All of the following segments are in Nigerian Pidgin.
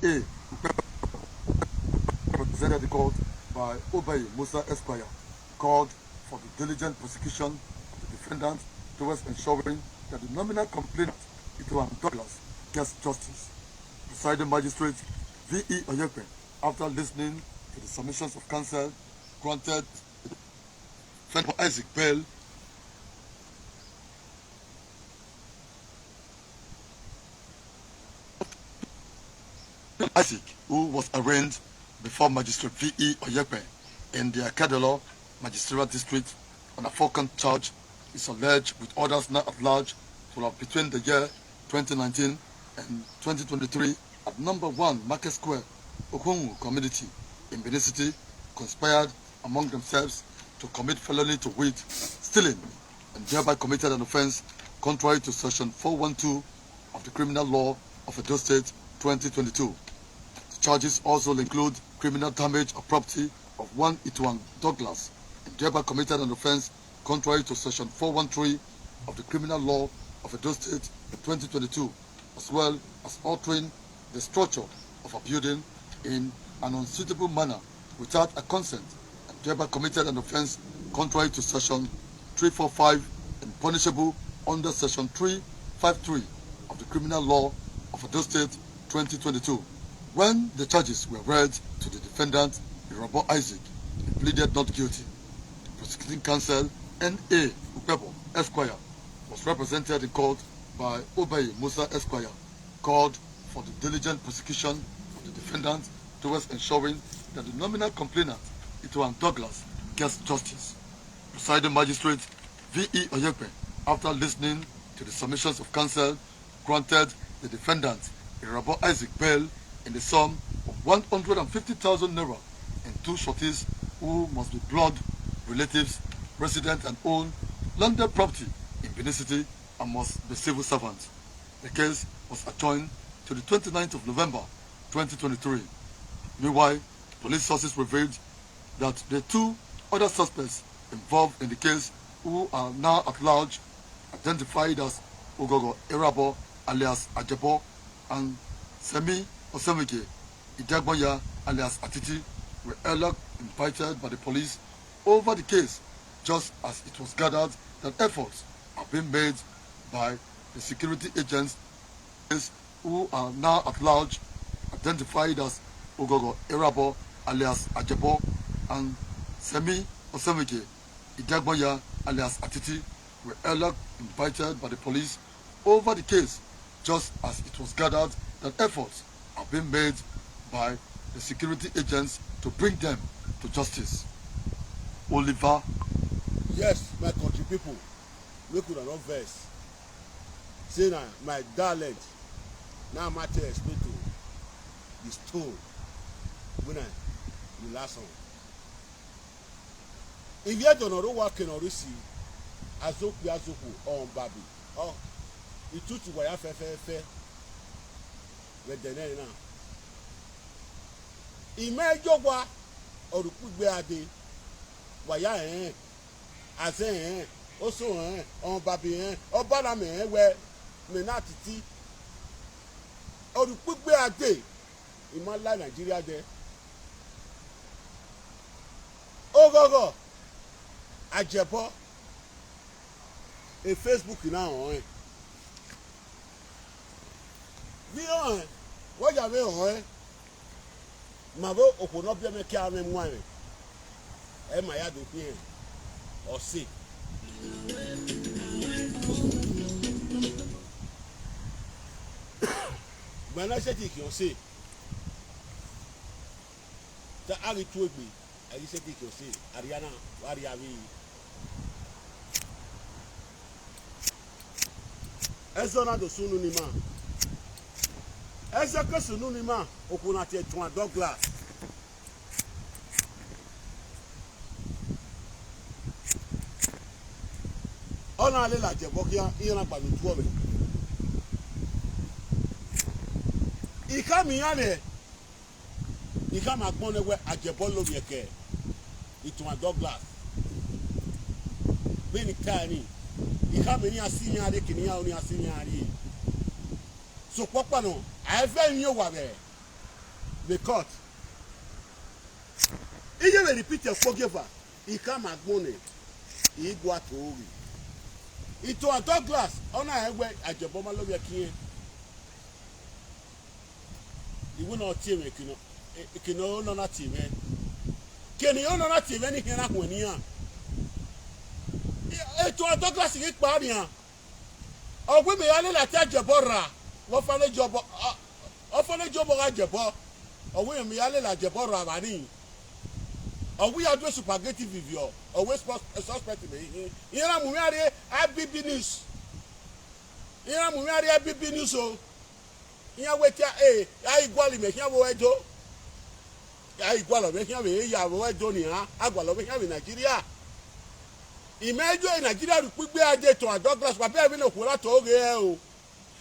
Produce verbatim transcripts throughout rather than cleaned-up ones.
A, represented in court by Obey Musa Esquire, called for the diligent prosecution of the defendant towards ensuring that the nominal complainant, Ituan Douglas, gets justice. Presiding Magistrate V E Oyekpe, after listening to the submissions of counsel, granted Fenpo Isaac bail. Isaac, who was arraigned before Magistrate V E Oyekpe in the Akedolo Magisterial District on a four-count charge, is alleged with others now at large to have, between the year twenty nineteen and twenty twenty-three, at number one Market Square, Okunwu community in Benin City, conspired among themselves to commit felony to wit, stealing, and thereby committed an offence contrary to Section four one two of the Criminal Law of Edo State twenty twenty-two. The charges also include criminal damage of property of one Ituan Douglas, and thereby committed an offence contrary to Section four one three of the Criminal Law of Edo State twenty twenty-two, as well as altering the structure of a building in an unsuitable manner without a consent, and thereby committed an offence contrary to Section three four five and punishable under Section three five three of the Criminal Law of Edo State twenty twenty-two. When the charges were read to the defendant, Irobo Isaac, he pleaded not guilty. Prosecuting counsel N A Ukpebo Esquire was represented in court by Obey Musa Esquire, called for the diligent prosecution of the defendant towards ensuring that the nominal complainant, Ituan Douglas, gets justice. Presiding Magistrate V E Oyekpe, after listening to the submissions of counsel, granted the defendant, Irabo Isaac, bail in the sum of one hundred and fifty thousand naira and two sureties who must be blood relatives, resident and own landed property in Benin City and must be civil servants. The case was adjourned to the twenty-ninth of November twenty twenty-three. Meanwhile, police sources revealed that the two other suspects involved in the case, who are now at large, identified as Ogogo Erabo alias Ajebo and Semi Osemike Idagbonya alias Atiti, were earlier indicted by the police over the case, just as it was gathered that efforts have been made by the security agents who are now at large, identified as Ogogo Erabo alias Ajebo and Semi Osemike Idagbonya alias Atiti, were earlier indicted by the police over the case, just as it was gathered that efforts have been made by the security agents to bring them to justice. Oliver. Yes, my country people, make una no vex. Say na my dialect na ma take explain to the stone wey I dey last on. Ìwé ìdọ̀nà ló wà kìnà orí sí, azokwe azokwe ọ̀hún bàbí ọ̀ ìtútù wàyà fẹ́fẹ́fẹ́ rẹ̀ dẹ̀nẹ́ náà. Ìmọ̀ ẹjọ́ wa ọ̀rùkúgbe adé wàyà ẹ̀hẹ́n, àzẹ́ ẹ̀hẹ́n, oṣù ẹ̀hẹ́n, ọ̀hún bàbí ẹ̀hẹ́n, ọ̀bálàmì ẹ̀hẹ́n wẹ̀ mẹ́nà títí. Ọ̀rùkúgbe adé ìmọ̀ ńlá Nàìjíríà dẹ. Ogogo Ajebo e Facebook na hàn ẹ́. Bí hàn ẹ́, wọ́n yà wé hàn ẹ́. Màá bó òpó náà bí ẹ̀mẹ́ kí a mẹ́ mú àmì. Ẹ mà yá dòpin ẹ̀. Ọ̀sẹ̀. Gbẹ̀nà ṣe ti kì í ọ̀sẹ̀. Ta a rí tú ègbè. Ayi se ki kyo se Ariana wari avi. Ezo na do sunu ni ma. Ezo ke sunu ni ma. Okuna te twa Douglas. Ona le la je bokia ina pa ni tuo me. Ika mi yale. Ika ma gbɔn ne wɛ Ajebo lo miɛ kɛ Ituma Douglas. Beni tani. Ika meni asi nyari kini ya oni asi nyari. So kpɔkpɔ no. Aɛfɛ nyo wa bɛ. The court. Iye we repeat your forgiver. He come at money. He go at Ori. Itoa Douglas, ona ewe ajeboma lo ye kin. Iwe na tie me kino. Kino no na tie me. Kini ono na tie me ni kina kwenia. Itoa Douglas ki pa ni a. Ogwe me ya le la ti ajebo ra. Wo fa le jobo. O fa le jobo ga jebo. Ogwe me ya le la jebo ra ba ni. Ogwe ya do spaghetti vivio. Ogwe sport suspect me. Ira mu me are I B B news. Ira mu me are I B B news o. Ira we ti a e. Ai gwali me ira wo edo. Ai gwalo me ira we ya wo edo ni a. Agwalo me ira we Nigeria. Imejo e Nigeria ru pigbe aje to a Douglas pa be bi no kura to ge e o.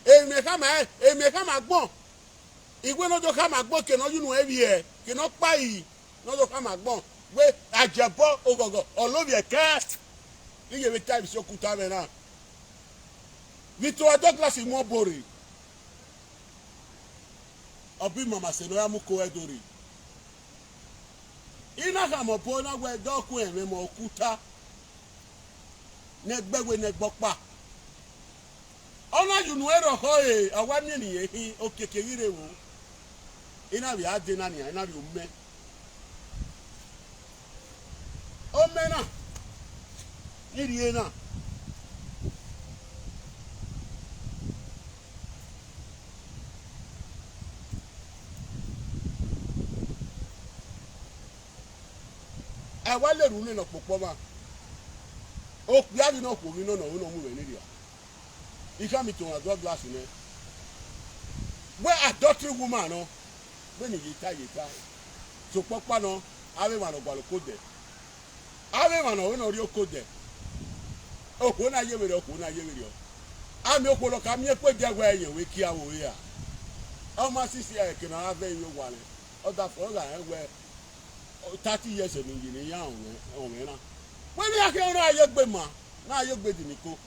Eme kama e, eme kama gbon. Igwe no jo kama gbon ke no yunu evi e, ke no pa yi. No jo kama gbon. We ajebo ogogo, olovi e ke. Iye we time so kuta me na. Itoa Douglas mo bori. Obi mama se no ya mu ko edori. Ina ka mo po na we do ku e me mo kuta. Ne gbegbe ne gbopa. Ona yunu ero ho e, awa mi ni ehin okeke ire wo. Ina bi ade na ni, ina bi ome. Ome na. Iri e na. Awa le ru ni no popo ma. O pia ni no ko ni no no no mu we ni ria. Ika mi to a Douglas ne. We adultery woman no. We ni yeta yeta. So popa no. Ave ma no gwa lo kode. Ave ma no we no ri okode. Oko na ye were, oko na ye were o. Ami oko lo ka mi e pe je we yen we ki awo ya. O ma sisi e ke na ave yo wa le. O da fo la e we. Thirty years ni yi ni ya o me o me na. We ni ake ora aye gbe ma. Na aye gbe di ni ko.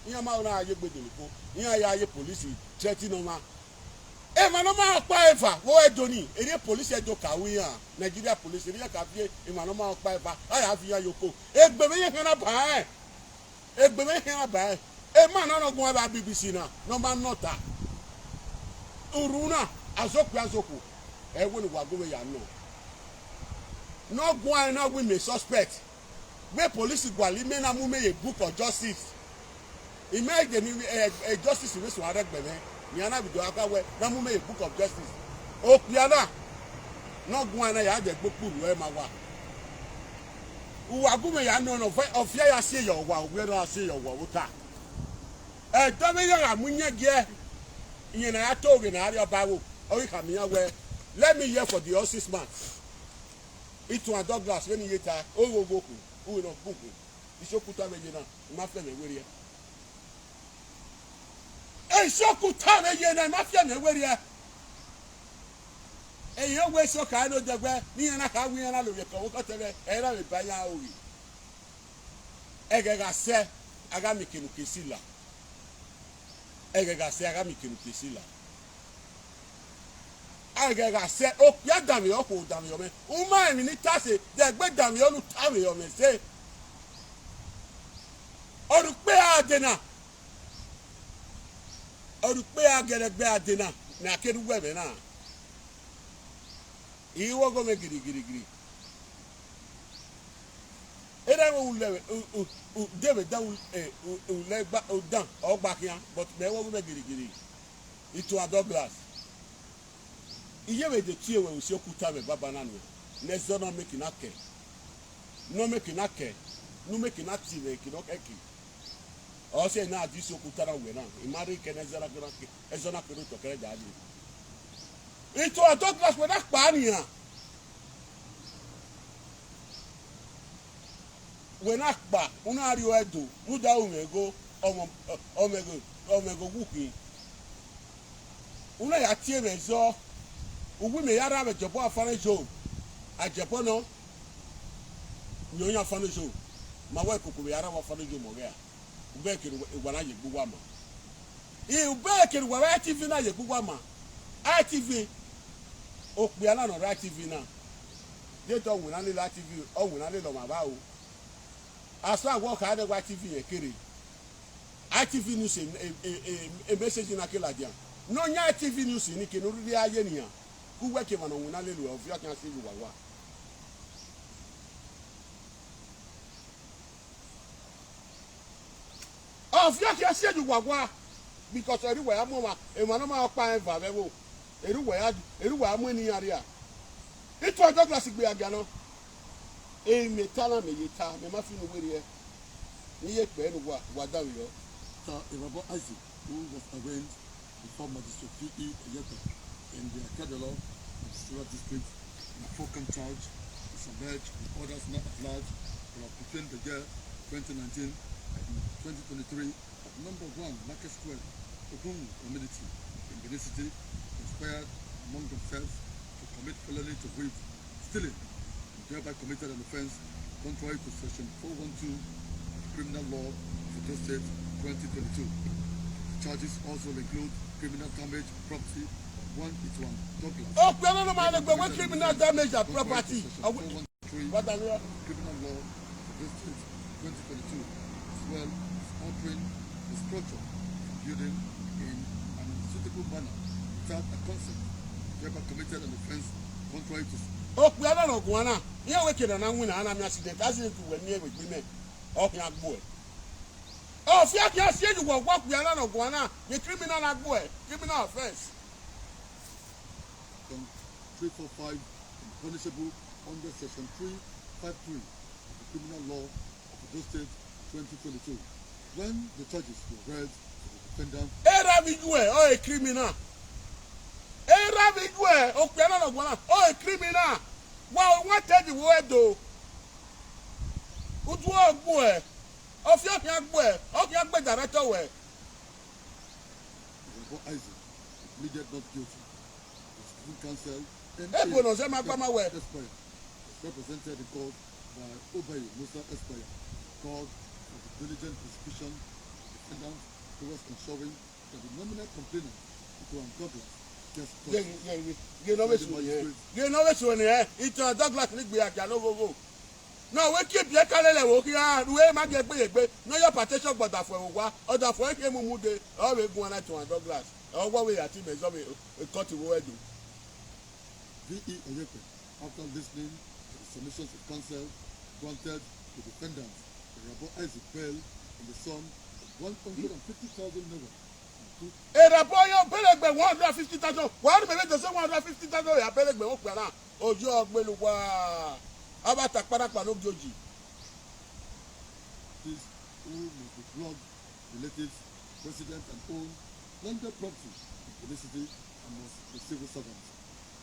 Iya ma ora aye gbe di ni ko. Iya ya aye police threaten no ma. E ma no ma pa eva wo edo ni. Ere police edo ka wi ya. Nigeria police ere ka fi e ma no ma pa eva. Aya fi ya yoko. Egbe me ye kan na ba e. Egbe me kan na ba e. E ma na no gun ba B B C na. No ma no ta. Uruna azoku azoku. E wo ni wa go we ya no. No gun na we me suspect. Gbe police gwali me na mu me ye book of justice. Ime je ni eh, eh, justice we so aregbe me. Ni ana video aka we na mu me ye book of justice. O pia na. No gun na ya je gbo puru e ma wa. Uwa gu me ya no no fe ofia ya se yo wa, we na se yo wa uta. E do me ya ga mu nye ge. Iye na ya to ge na ari oba wo. O ka mi ya we. Let me hear for the all six months. Itoa Douglas we ni yeta. O wo wo ku. U no bu ku. Isokuta me ye na. Ma fe me were. E isokuta me ye na. Ma fe me were. E yo we so ka no de gbe. Ni na ka wi na lo ye ko wo ko te be. E ra me ba ya o wi. Ege ga se. Aga mi kinu kisila. Ege ga se aga mi kinu kisila. Ege ga se o pia dami o ko dami o me. Uma e mi ni ta se de gbe dami o lu ta me o me se. Oru pe adena. Oru pe agere gbe adena. Na kedu we be na. Iwo go me giri giri giri. Ere wo ule u u u debe da u e u u le gba u dan o gba kian but me wo go me giri giri. Itoa Douglas. Iye we de tie we usi okuta we baba na ni. Ne zo no make na ke. No make na ke. No make na ti we ki no ke ki. O se na di so okuta na we na. I mari ke ne zo na ke na ke. E zo na ke ru to kere da di. Itoa Douglas we na pa ni a. We na pa una ri o edo. Mu da u me go. Omo omo go omo go wuki. Una ya tie me zo. Uwi me ya ra me jobo afane jo. A jobo no. Nyo ya afane jo. Ma we kuku me ya ra wa afane jo mo ge a. Ube ke wa na ye gbu wa ma. I ube ke wa wa T V na ye gbu wa ma. I T V. Okpia na no right T V na. They don't win any live T V or win any loma ba o. As I walk out of T V e kere. I T V news a, a, a, a, a message in Akeladia. No nya T V news in Kenu Ria Yenia. Who work him on win a little of your can see you wa. Of your can see you wa. Because everywhere I'm over, and one of my pa and Vavevo. Everywhere, everywhere I'm winning area. It was Douglas Igbeagano. Eme tala me yeta, me ma fi no were ye. Ni ye pe no wa, wa da yo. Sir Irabo Isaac, who was arraigned before Magistrate V E Oyekwe in the Akedolo Magistrate District in a four-count charge, is alleged with others not at large that between the year twenty nineteen and twenty twenty-three, at number one Market Square, Ogun community in Benin City, conspired among themselves to commit felony to wit, stealing, and thereby committed an offence contrary to Section four one two of the Criminal Law of Edo State twenty twenty-two. The charges also include criminal damage of property of one Ituan Douglas. Oh, no, no, no, no, no, criminal damage of property. Criminal law of the district twenty twenty-two, as well as altering the structure of the building in an unsuitable manner without a consent, thereby committed an offence contrary to. Okpia na no guana. Ihe weke na na nwina ana mi accident. Accident we ni we gbime. Okpia gbo e. O fi akia si eju wo gbo Okpia na no guana. Ye criminal agbo e. Criminal offence. Three four five and punishable under Section three five three of the Criminal Law of Edo State twenty twenty-two. When the charges were read to the defendant, Era mi jue, oh, a criminal. Era mi jue, Okpia na no guana, oh, a criminal. Wa o wa te di wo edo. Utu ogbo e. Ofi ofi agbo e. Ofi agbo e director we. Irabo Isaac pleaded not guilty. His counsel, Ebo no se ma pa ma we. Esquire, was represented in court by Obayi Musa Esquire, called for the diligent prosecution of the defendant who was ensuring that the nominal complainant, Ituan Douglas, gets justice. Ye, ye, ye, ye no we su ni e. Ye no we su ni e. Ituan Douglas ni gbe aja no go go. No, we keep ye kalele wo ki a, we ma ge gbe ye gbe. No your partition but that for wa. Or that for him mu mu de. O we gun na Ituan Douglas. O wa we ati me so we cut wo edu. V E Oyekwe, after listening to the submissions of counsel, granted the defendant, Irabo Isaac, bail in the sum of one hundred and fifty thousand naira. Irabo yo bail gbe one hundred and fifty thousand. Wa me be say one hundred and fifty thousand ya bail gbe Okpia na. Ojo ogbelu wa. Aba ta kpara kpa no gyoji. These who must be blood relatives, residents and own landed property in Benin City and must be civil servants.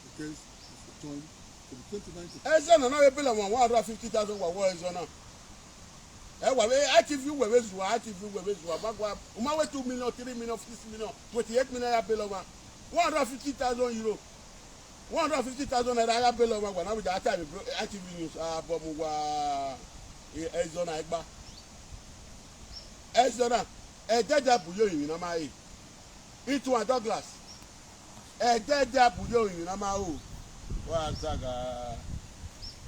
The case is adjourned to the twenty-ninth of Eze na na we pele one hundred fifty thousand wa wo eze na. E wa we I T V we we zuwa, I T V we we zuwa. Ba gwa, uma we two million, three million, six million, twenty-eight million ya bail over. One hundred fifty thousand euro. One hundred fifty thousand naira ya bail over. Wa na we da time bro, I T V news. Ah, bomu wa. E, eze na egba. Eze na. E dede abuyo yin na ma e. Ituan Douglas. E dede abuyo yin na ma o. Wa zaga.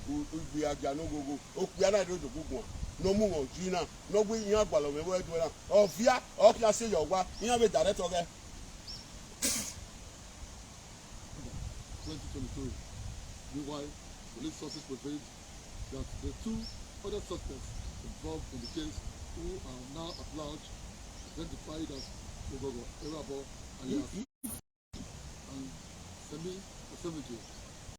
U, u bi aja no go go. Okpia na do do gugu. No mu o jina. No gbe yan agbalo me we do na. Ovia, o ki a se yo wa. Yan we director ge. Twenty twenty-three. Meanwhile, police sources revealed that the two other suspects involved in the case, who are now at large, identified as Ogogo Irabo alias and Semi Osemije,